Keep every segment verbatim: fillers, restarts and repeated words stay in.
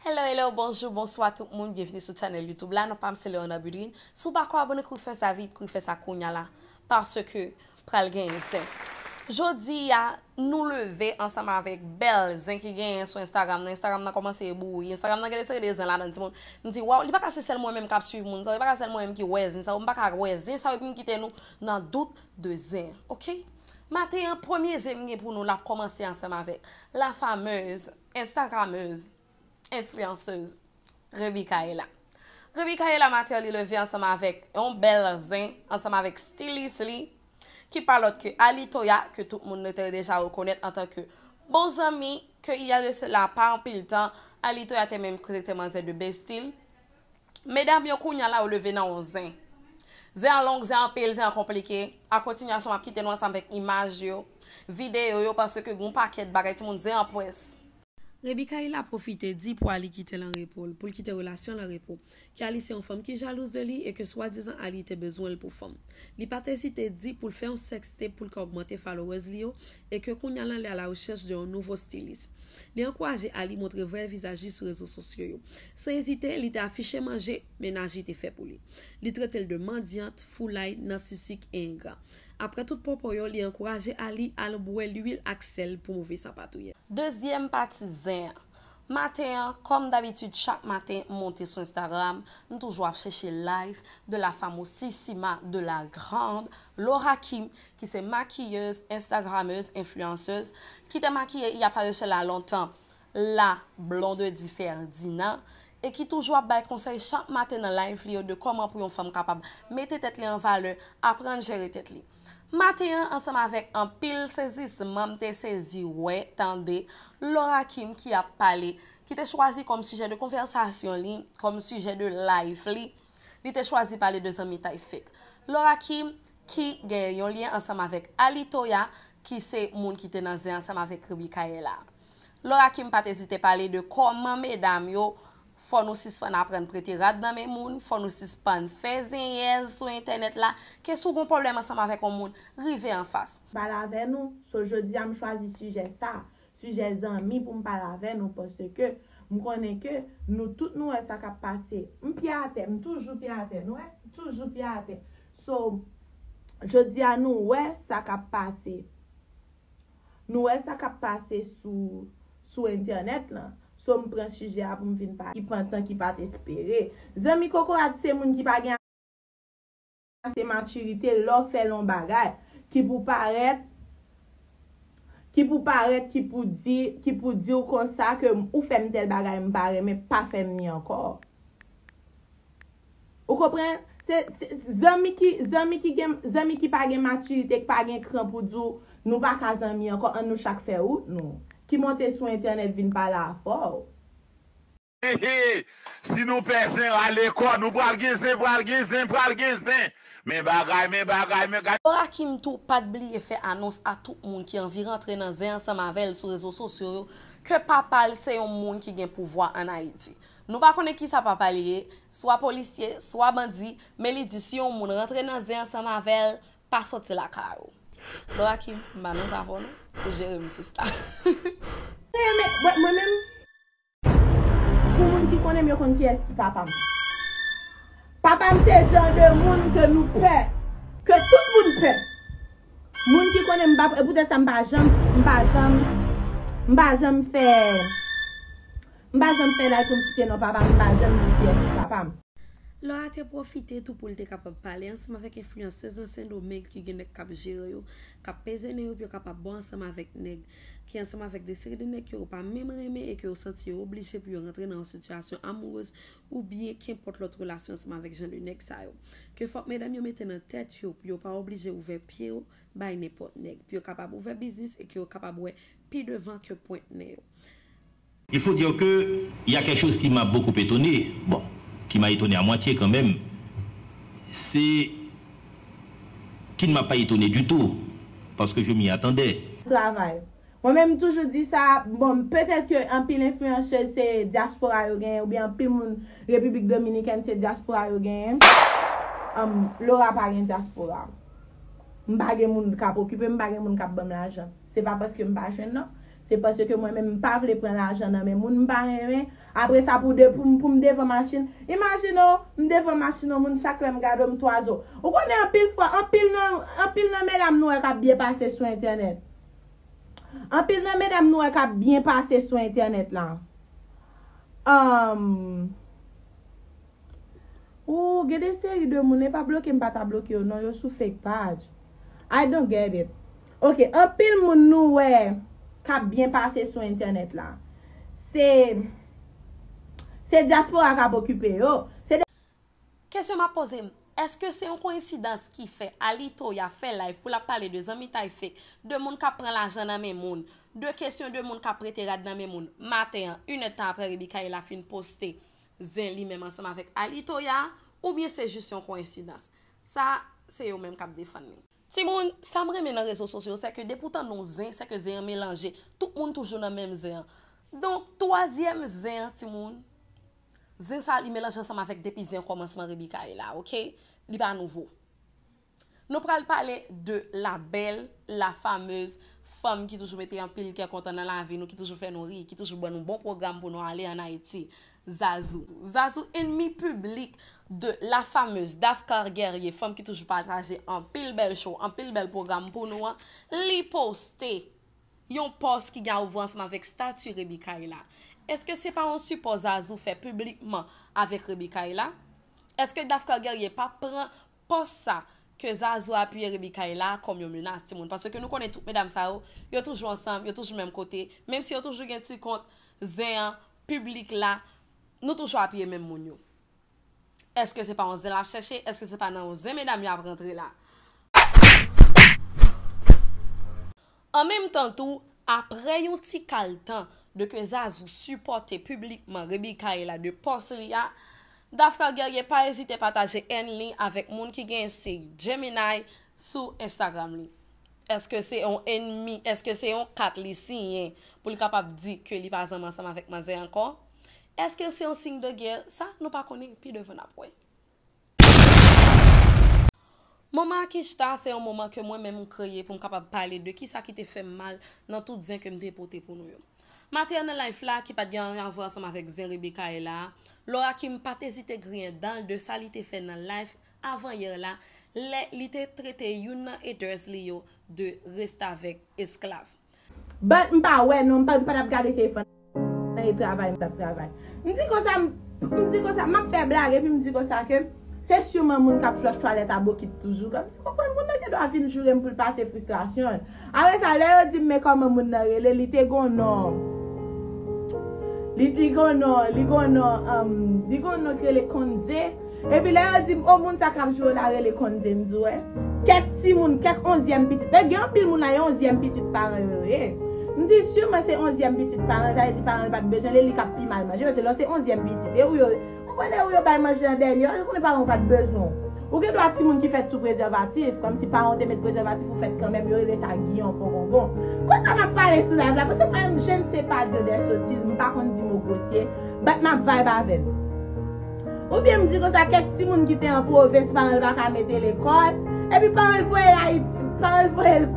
Hello, hello, bonjou, bonswa tout moun, byenvini sou channel YouTube la, non pa m se Leona Budrine. Si w pa ko abone, kouri fè sa vit, kouri fè sa kounya la, paske pral genyen zen. Jodi a, nou leve ansanm avèk bèl zen ki genyen sou Instagram nan. Instagram nan kòmanse bouyi. Instagram nan gen de seri de zen ladan l, timoun. M di, waw, li pa ka se sèl mwen menm k ap swiv moun sa yo, li pa ka sèl mwen menm ki wè zen sa yo, m pa ka wè zen sa yo epi m kite nou nan dout de zen, oke? Maten an, premye zen m gen pou nou, l ap kòmanse ansanm avèk la fameuse Instagrammeuse, enfliyanseuz, Rebicaëla. Rebicaëla maten an, li leve ansanm avèk yon bèl zen, ansanm avèk stilis li, ki pa lòt ke Alitoya, ke tout moun te deja rekonèt antanke bon zanmi, ke il y a de cela pa anpil tan, Alitoya te menm trete manzè de bestil. Medam yo kounya la, yo leve nan yon zen. Zen an long, zen an anpil, zen an konplike. A kontinyasyon, m ap kite nou ansanm avèk imaj yo, videyo yo, paske gen yon pakèt bagay, timoun, zen an pwès. Rebicaëla pwofite di pou Ali kite l an repo, pou l kite relasyon l an repo, ke Ali se yon fanm ki jalouz de li e ke swadizan Ali te bezwen l pou fanm. Li pa t ezite di pou l fè yon sextape pou l ka ogmante followers li yo e ke kounya la li a la rechèch de yon nouvo stilis. Li ankouraje Ali montre vrè vizaj li sou rezo sosyo yo. San ezite, li te afiche manje mennaj li te fè pou li. Li trete l de mandyant, foulay, narsisik e engra. Apre tout pwopo yo, li ankouraje Ali al bwè lwil ak sèl pou move sanpatouye. Dezyèm pati zen an. Maten an, kòm dabitid, chak maten m monte sou Instagram, m toujou ap chèche live de la famosissima, de la grande Laura Kim, ki se makiyèz, instagrammeuse, enfliyanseuz, ki te makiye il y a pas de cela longtemps, la Blondedy Ferdinand, e ki toujou ap bay konsèy chak maten nan live li yo de kòman pou yon fanm kapab mete tèt li an valè, aprann jere tèt li. Maten an, ansanm avèk anpil sezisman, m te sezi wè, tande Laura Kim ki ap pale, ki te chwazi kòm sijè de konvèsasyon li, kòm sijè de live li, li te chwazi pale de zanmitay fake. Laura Kim ki gen yon lyen ansanm avèk Alitoya, ki se moun ki te nan zen ansanm avèk Rebicaëla. Laura Kim pa t ezite pale de kòman medam yo, fò nou sispann aprann prete rad nan men moun, fò nou sispann fè zenyèz sou entènèt la, ke si w gon pwoblèm ansanm avèk yon moun, rive anfas. Pale avè nou, so jodi a m chwazi sijè sa, sijè zanmi pou m pale avè nou, paske m konnen ke nou tout nou wè sa k ap pase. M pye atè, m toujou pye atè, nou wè, toujou pye atè. So, jodi a nou wè sa k ap pase. Nou wè sa k ap pase sou, sou entènèt lan. So, m pran sijè a pou m vin pale. Ki pantan, ki pa t espere. Zanmi kokorat se moun ki pa gen ase matirite lè w fè l yon bagay ki pou parèt, ki pou parèt, ki pou di, ki pou di w konsa ke ou fè m tèl bagay m pa renmen, pa fè m li ankò. Ou konprann? Se, se zanmi ki, zanmi ki gen, zanmi ki pa gen matirite, ki pa gen kran pou di w, nou pa ka zanmi ankò, ann nou chak fè wout nou. Ki monte sou entènèt vin pale afè w. He, he, si nou pè zen, rale kò, nou pral gen zen, pral gen zen, pral gen zen. Men bagay, men bagay, men gad. Laura Kim tou pa t bliye fè anons a tout moun ki anvi rantre nan zen ansanm avè l sou rezo sosyo yo, ke papa l se yon moun ki gen pouvwa ann Ayiti. Nou pa konnen kisa papa l ye, swa polisye, swa bandi, men li di si yon moun rantre nan zen ansanm avè l, pa sòti lakay ou. Laura Kim, m pa nan zafè w non, jere m sista. Mwen, mwen menm, pou moun ki konnen m, yo konn kiyès ki papa m. Papa m se jan de moun ke nou pè, ke tout moun pè. Moun ki konnen m pa, e poutèt sa m pa janm, m pa janm, m pa janm fè, m pa janm fè live pou m site non papa m, m pa janm di kiyès ki papa m. Laura te pwofite tou pou l te kapab pale ansanm avèk enfliyansèz nan Sendomeng ki gen nèg k ap jere yo, k ap peze nen yo pou yo kapab bon ansanm avèk nèg, ki ansanm avèk de seri de nèg ke yo pa menm renmen e ke yo santi yo oblije pou yo rantre nan yon sitiyasyon amourèz oubyen kenpòt lòt relasyon ansanm avèk jan de nèg sa yo. Ke fòk medam yo mete nan tèt yo pou yo pa oblije ouvè pye yo bay nenpòt nèg, pou yo kapab ouvè biznis e ke yo kapab wè pi devan ke pwent nen yo. Il faut dire que il y a quelque chose qui m'a beaucoup étonné, bon, qui m'a étonné à moitié quand même, c'est qui ne m'a pas étonné du tout, parce que je m'y attendais. Travay. Mwen menm, m toujou di sa, bon, petèt ke anpil enfliyansèz se dyaspora yo genyen, oubyen anpil moun Repiblik Dominikèn se dyaspora yo genyen. Anm, Laura pa gen dyaspora. M pa gen moun k ap okipe m, m pa gen moun k ap ban m lajan. Se pa paske m pa jwenn, non. Se paske mwen menm m pa vle pran lajan nan men moun, m pa renmen. Apre sa pou de, pou, m- pou m devan machin. Imajine w, m devan machin yon moun, chak lè m gade w, m twazo. Ou konnen anpil fwa, anpil nan, anpil nan medam nou wè k ap byen pase sou entènèt. Anpil nan medam nou wè k ap byen pase sou entènèt la. Um, Ou gen de seri de moun, e pa bloke m pa ta bloke yo, non, yo sou fake page. I don't get it. Ok, anpil moun nou wè k ap byen pase sou entènèt la. Se, se dyaspora k ap okipe yo. Se de- Kesyon m ap poze m, èske se yon koyensidans ki fè Alitoya fè live pou l ap pale de zanmitay fake, de moun k ap pran lajan nan men moun, de kesyon de moun k ap prete rad nan men moun, maten an, inèdtan apre Rebecaëla fin poste zen li menm ansanm avèk Alitoya, oubyen se jis yon koyensidans? Sa, se yo menm k ap defann li. Timoun, sa m renmen nan rezo sosyo, se ke depi w tande yon zen, se ke zen an melanje. Tout moun toujou nan menm zen an. Donk, twazyèm zen an, timoun, zen sa li melanje ansanm avèk depi zen kòmansman Rebecaëla, ok? Li pa nouvo. Nou pral pale de la belle, la fameuse, fanm ki toujou mete anpil kè kontan nan lavi nou, ki toujou fè nou ri, ki toujou ban nou bon pwogram pou nou ale ann Ayiti. Zazou. Zazou, ennmi piblik de la fameuse Dafcar Guerrier, fanm ki toujou pataje anpil bèl show, anpil bèl pwogram pou nou an, li poste yon pòs ki gen a wè ansanm avèk stati Rebecaëla. Èske se pa yon sipò Zazou fè piblikman avèk Rebecaëla? Èske Dafcar Guerrier pa pran pòs sa ke Zazou apiye Rebecaëla kòm yon menas, timoun? Paske nou konnen tout medam sa yo, yo toujou ansanm, yo toujou menm kote, menm si yo toujou gen ti kont zen an, piblik la, nou toujou apiye menm moun yo. Èske se pa yon zen l ap chèche? Èske se pa nan yon zen medam yo ap rantre la? An menm tan tou, apre yon ti kal tan de ke Zazou sipòte piblikman Rebecaëla de pòs li a, Dafcar Guerrier pa ezite pataje èn li avèk moun ki gen siy Gemini sou Instagram li. Èske se yon ènmi, èske se yon kat li siyen pou l kapab di ke li pa zanmi ansanm avèk manzè ankò? Èske se yon siy de gè? Sa, nou pa konnen, pi devan n ap wè. Moman Akishta se yon moman ke mwen menm m kreye pou m kapab pale de kisa ki te fè m mal nan tout zen ke m te pote pou nou yo. Maten an nan live la ki pa t gen anyen a wè ansanm avèk zen Rebecaëla a, Laura Kim pa t ezite griyen dan l de sa li te fè nan live avan yè la, lè li te trete youn nan haters li yo de restavèk, esklav. But m pa wè non, m pa, m pa t ap gade telefòn nan, e travay m t ap travay. M di konsa, m, m di konsa, m ap fè blag, epi m di konsa ke se siman moun k ap flòch twalèt a bokit toujou. Kòmsi, konprann, moun nan gen dwa vin joure m pou l pase fristrasyon l. Apre sa, lè yo di m men kòman moun nan rele, li te gon non. Li, li gon non, li gon non, um, li gon non ki rele Konze. Epi lè yo di m, o, moun sa k ap joure la rele Konze, m di, wè. Kèk timoun, kèk onzyèm pitit. E gen anpil moun la, e onzyèm pitit paran yo ye. M di, siman se onzyèm pitit paran, sa vle di paran l pa t bezwen l, e li k ap pi mal manje, paske lè w se onzyèm pitit, e ou yo, ou konnen ou yo bay manje an dènye, paske konnen paran w pa t bezwen w. Ou gen dwa timoun ki fèt sou prezèvatif, kòmsi paran w te met prezèvatif, ou fèt kanmenm, yo rele sa giyon pongongon. Konsa m ap pale sou live la, paske mwen menm, je ne sais pas dire des sottises, m pa konn di mo gwosye, but m ap vibe avè l. Oubyen m di konsa, kèk timoun ki te an pwovens, paran l pa ka mete lekòl, epi paran l voye l Ayiti, paran l voye l,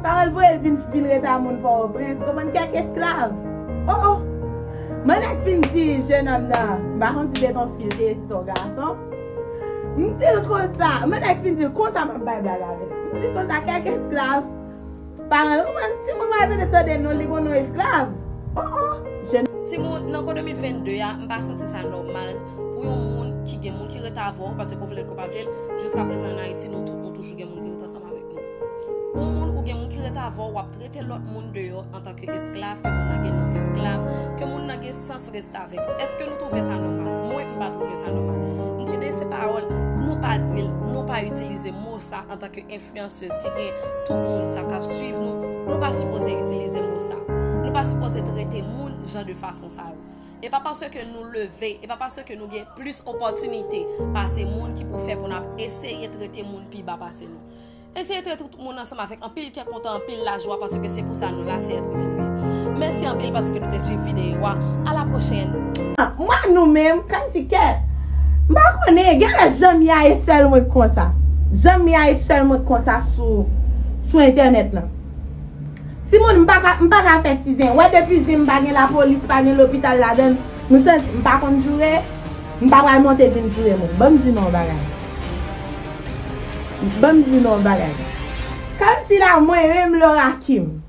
paran l voye l vin, vin rete a moun Pòtoprens, konprann, kèk esklav. Oh, oh! Mwen nèk fin di jenòm nan, m pa konn si se t on fi l te ye, si se yon gason. M di l konsa, mwen nèk fin di l konsa, m ap bay blag avè l. M di l konsa, kèk esklav, paran l, konprann, timoun mwen tande tande non, li gon non esklav. Oh, oh, je Timoun, nan ko de mil vennde a, m pa santi sa nòmal pou yon moun ki gen moun ki rete avè w, paske ko vle l, ko pa vle l, jiskaprezan ann Ayiti, nou tout, nou toujou gen moun ki rete ansanm avèk nou. Yon moun ou gen moun ki rete avè w, w ap trete lòt moun deyò antanke esklav, ke moun nan gen non esklav, ke moun nan gen sans restavèk. Èske nou twouve sa nòmal? Mwen, m pa twouve sa nòmal. M twouve se pawòl, nou pa di l, nou pa itilize mo sa antanke enfliyansèz ki gen tout moun sa k ap swiv nou, nou pa sipoze itilize mo sa. Nou pa sipoze trete moun jan de fason sa yo. E pa paske nou leve, e pa paske nou gen plis opòtinite pase moun ki pou fè pou n ap eseye trete moun pi ba pase nou. Eseye trete tout moun ansanm avèk anpil kè kontan, anpil lajwa, paske se pou sa nou la, se èt imen nou ye. Mèsi anpil paske nou te swiv videyo a. A la pwochèn! Mwen nou menm, kòmsi kè, m pa konnen, genlè janm ya e sèl mwen k konsa. Janm ya e sèl mwen k konsa sou, sou entènèt lan. Timoun, m pa ka, m pa ka fè ti zen. Wè, depi zen m pa gen lapolis, pa gen lopital ladan l, nou santi m pa konn joure, m pa pral monte vin joure moun. Ban m di nou yon bagay. Ban m di nou yon bagay. Kòmsi la, mwen menm, Laura Kim.